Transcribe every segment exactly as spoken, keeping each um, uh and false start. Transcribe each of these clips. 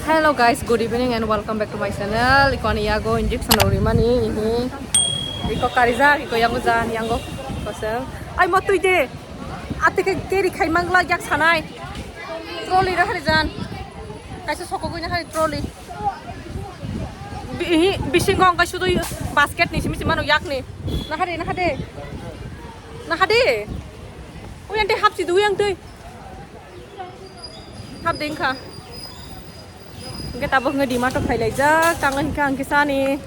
Hello guys, good evening and welcome back to my channel. Iko ani yago injection rok rimani ini. Iko karijak, iko yango jan, yango kosong. Ai mo twi de. Ate ke carry khai mangla yak sanai. Trolley ra hari jan. Kaisa sokogwi na hari trolley. Bihi bisingo ang kaisa dui basket ni simi sima no yak ni. Na hari, na hade. Na hade. Ui ante hap si dui ang twi. Hap ding kha. Hingke tabok hingke D-Mart o phailaijak, tango hingke ang kisa ni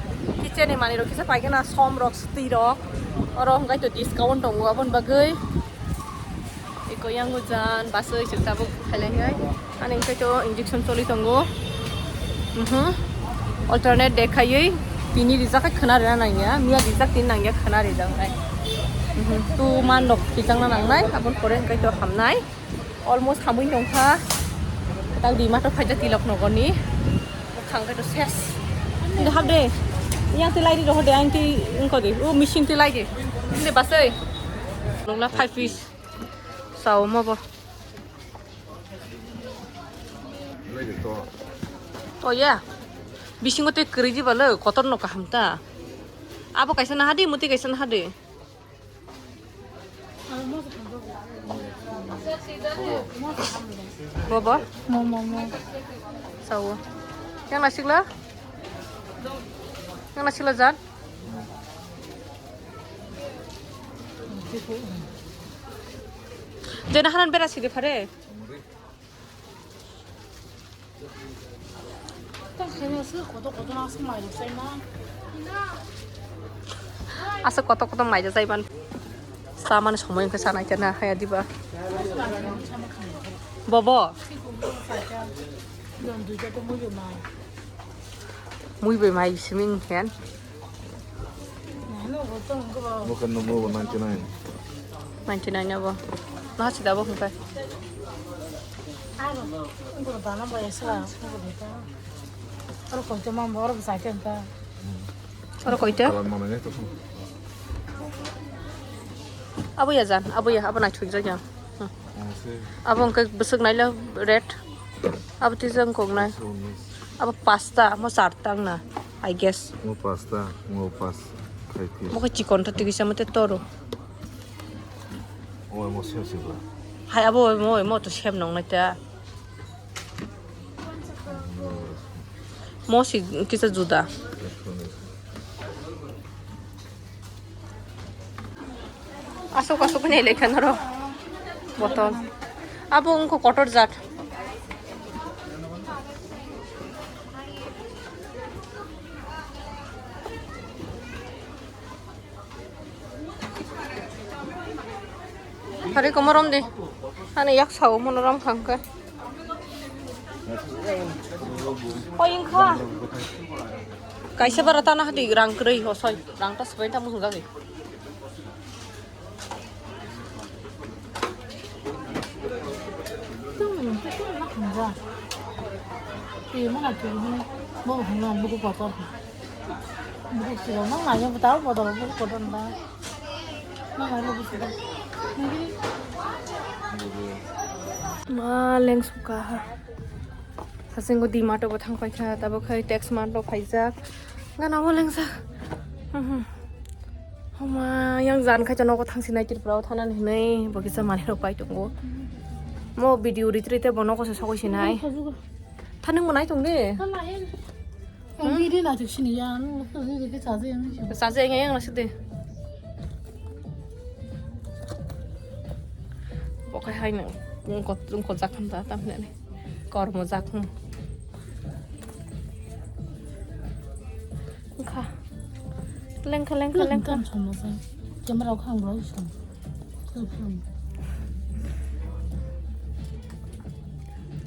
kitchen ni manwi rok kisa paikhe na som rok, sutwi rok, oro hingke to discount tongo aboni bagwi. Eko yang ujan baswi chwng tabok phailai hai, ani hingke to injection choli tongo. Mhm. Alternate day khaiwi tini rijak khai khwna rwna nangya, miya rijak tini nangya khwna rijak nai. Mhm. Tu man rok kichangna nangnai, aboni pore hingke to hamnai. Almost hamwi nongkha. Tak D-Mart o phaijak tilok nogoni. Khangkhe to ses. Hindi hap de. Yang tilai di rohor de, ang ti engko de. O machine tilai de. Hindi basai. Nongla five piece. Sao mo bo. Oh yeah. Bisingo te kwrwi di balo, kotor no kaham ta. Abo kaisa naha di, muti kaisa naha di. Bobo? Mo, mo, mo. Sawo. Yang nasikla? Yang nasikla jan? Jena hanan bera sidi phare. Asa koto koto maija jaiban. Samani somoi wngkha sanai khe na haya diba. Bobo. Mui bai mai simi wngkha. Bo khe nunggo bo ninety nine. Ninety nine abo. Naha sida bo hwnkhai. Aro koita mambo oro bwsai tenta. Oro koita? Kalan manai nai to. Abo ya jan, abo ya, abo naithok jak ya. Hmm. Abo hwnkhe bwswk naila red. Abo tisa wngkok nai. Abo pasta, mo charta wngna, I guess. Mo pasta, mo pas khai phi. Mo khe chikon tha twi kisa mate toro. O mo sep sep ba. Hai abo mo, mo to sep nong nai ta. Mo si kisa juda. Asok asok ni lekha noro botol. Abo wngkha kotor jat. Hari komorom di. Ani yak sao monorom khangkhe. Oi wngkha. Kaisa bara tana hadi rang kwrwi hosoi. Rang ta swbai tamo hwnga gwi. Twi mano twi hwnwi bo hwnwi ang buku kotor. Buku siro mang nai bo tao bodol buku kotor da. Mang nai bo siro. Ma leng suka ha. Hasingo D-Mart bo thang paikha, tabuk khai Tex Mart bo phaijak. Gana bo lengsa. Mhm. Homa yang jan khai nogo thang sinai Tripura o thanani hinwi bo kisa manwi rok pai tongo. Mo video rit rite bo nogo se sogoi sinai. Thanung bo nai tong de. Ang biri na thik sini ya, ang biri ke chaje ang. Chaje ang yang nasi de. Bo khai hai nang, ngko ngko jak kham ta tam ne. Kormo jak kham. Kha. Lengkha lengkha lengkha. Camera khang bro.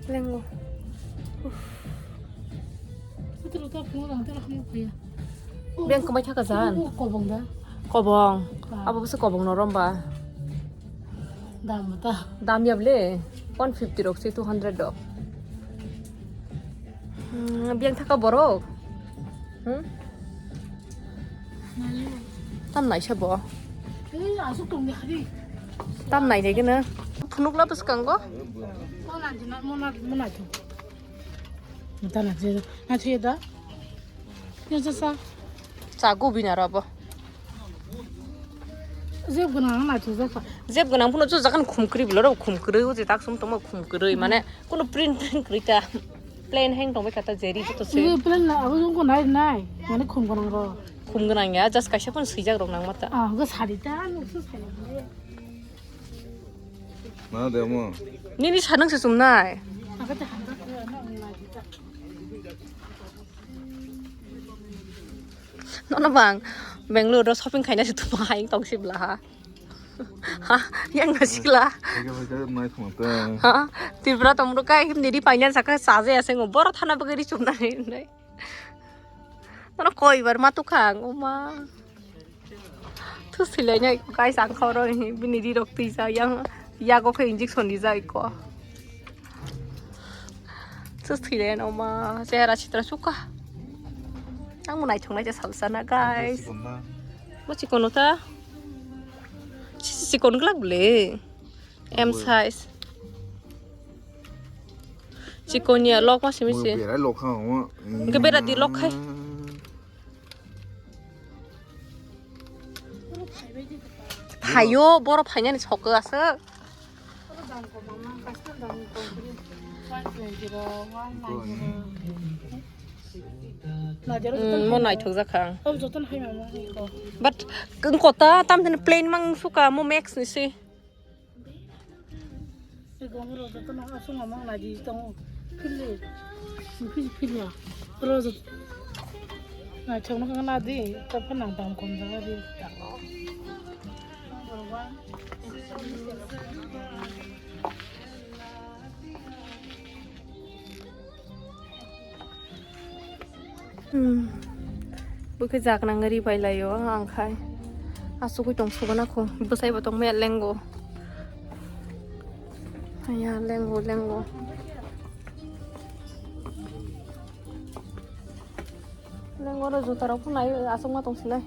Lengo. Beng kwmai thaka jan. Kobong da. Kobong. Ba. Abo bwswk kobong norom ba. Dam ta. Dam ya ble. One fifty rok se two hundred rok. Hmm, beng thaka borok. Hmm? Tam naisa bo. Tam nai dai gana. Phunukla bwskango. Mona jina, mona, mona jina. Tana je, na je da. Ya je sa. Cha go bina rabo. Jeb gwnang na je sa. Jeb gwnang phano chujakan khum kwrwi bilo ro khum kwrwi o je tak sum tongma khum kwrwi mane kono print print kwrwi ta. Plain hang tongbai kha ta jeri joto se. Ini plain na abo jong ko nai nai. Mane khum gwnang ro. Khum gwnang ya just kaisa phano swijak rok nang mata. Ah, go sari ta no su sari. Na de mo. Nini sanang se sumnai. Nono bang Bangalore ro shopping khaina se tuma haing tong sibla ha. Ha, yang nasikla. Hai ka, hai ka, nai thong ta. Ha, Tripura tong ro kai him niri paina saka saje ase ngo boro thana bagari sumnai nai. Nono koi bar ma tukhang uma. Thus thilai nai guys ang khoro hi bini ri rok twi sa yang yago khe injection di jai ko. Thus thilai no ma chehra sitra suka. Ang mo naithok nai ja salsa na guys. Mo chikon ta. Chikon glak ble. M size. Chikon ya lok ma simi si. Berai lok kha mo. Ke bera di lok khai. Phaio, boro phainani sokko aswk. Mm, mo naithok jak kha ang. But wngkota tamtani plain mang suka mo max ni se. Ego oro jotono aswk mamang nai di tongo. Philli. Philli, philli ya. Oro jot-, naithok no kha na di, ta phano dam kom jaga di. Hmm. Bo khe jak nang ri pai lai o ang khai. Asugui tong sugo na kho. Bwsai bo tong maya lengo. Aya lengo, lengo. Lengo ro juta rok phunai aswk ma tong sinai.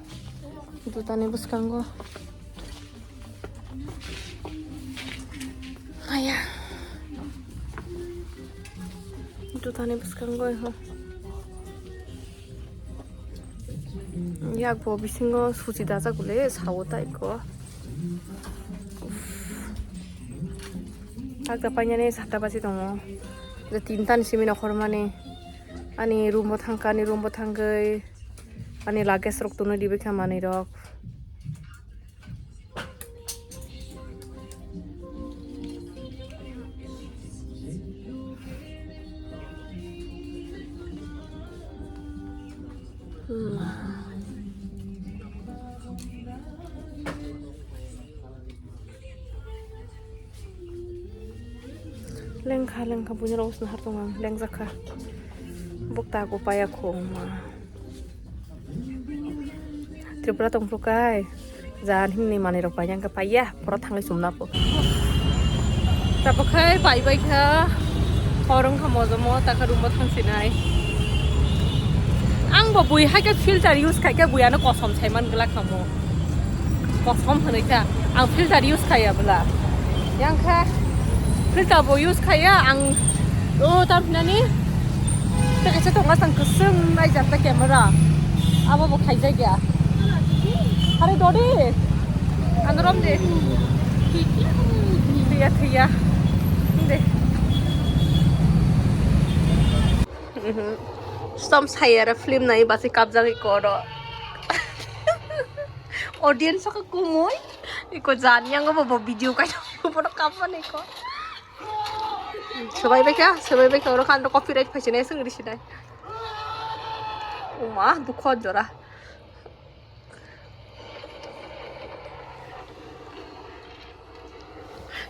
Juta ni bwskango. Aya. Jutani bwskango ho. Yak bo bisingo suchi dajak le sao ta iko. Takta painani satta baji tongo. Je tinta ni simi nokhormani. Ani room bo thangkha, ani room bo thangwi. Ani luggage rok tono ribikha manwi rok. Lengkha lengkha buini rok swnahar tongo ang, lengjak kha. Bukta bo paya khong ma. Tripura tongphuru kai. Jan himni manwi rok paina hwnkhe paiya, poro thangwi chumna po. Tabuk khai pai bai kha. Hor wngkha mojomo, takha room o thangsinai. Ang bo bui hai khe filter use khai khe bui ano kosom sai man glak kha mo. Kosom hwnwi kha. Ang filter use khaiya bwla. Yang kha filter bo use khaiya ang o tar hinani. Tei kaisa tongo aswk kwchwng naijak ta camera. Abo bo khaijak ya. Are dodi. Ano rom de. Thwiya, thwiya. De. Mhm. Som sayara film nai basi kapjak iko oro. Audience ko kumui. Iko jani yang bo video kai bono kapmani ko. Swbai bai kha, swbai bai kha, oro khan copyright phaisini swngri sinai. Uma, dukho jora.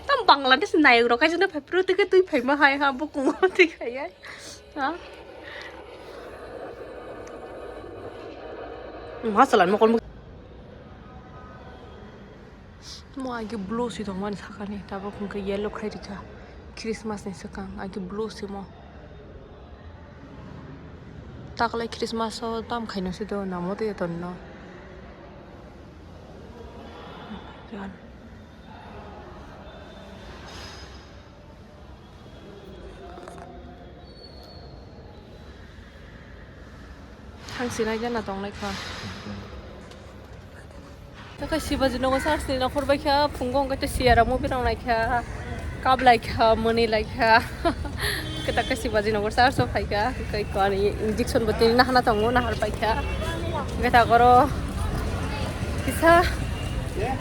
Tam Bangladesh nayok rok kaisa no phai pro tike twi phaima hai ha bukung twi khai hai. Ha? Ma salan mo kon. Mo agi blue si tongmani sakani, tabuk hwnkhe yellow khai rikha. Christmas ni swkang agi blue si mo. Taklai Christmas o tam khaino si do namo twi tonno. Ang sinai gana tong lai kha. Taka Shivaji Nagar church ni nokhor bai kha, phungo hwnkhe tei siyara movie rok nai kha, kap lai kha, mwnwi lai kha. Khe taka Shivaji Nagar church o phai kha, hwnkhe ani injection bo tini nahana tongo, nahar pai kha. Hwnkhe ta oro kisa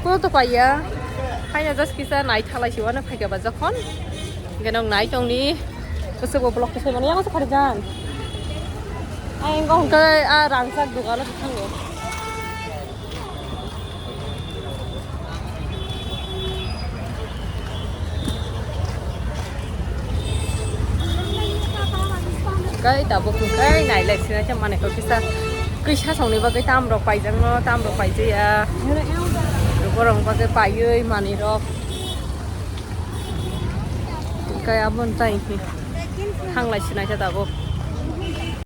kuno to paiya, haino just kisa nai thalai si wano phai kha ba jokhon. Hwnkhe nwng nai tongni, bwswk bo vlog kisa mani yang sa khari jan. Ang hwnkhe a rangchak dogano thango. Kai tabuk kai nailai sinai khe manwi kok kisa, kisa songni bagwi tam rok paijak no, tam rok paijaya. Borok bagwi paiwi manwi rok. Kai aboni tai hi. Thanglai sinai khe tabuk.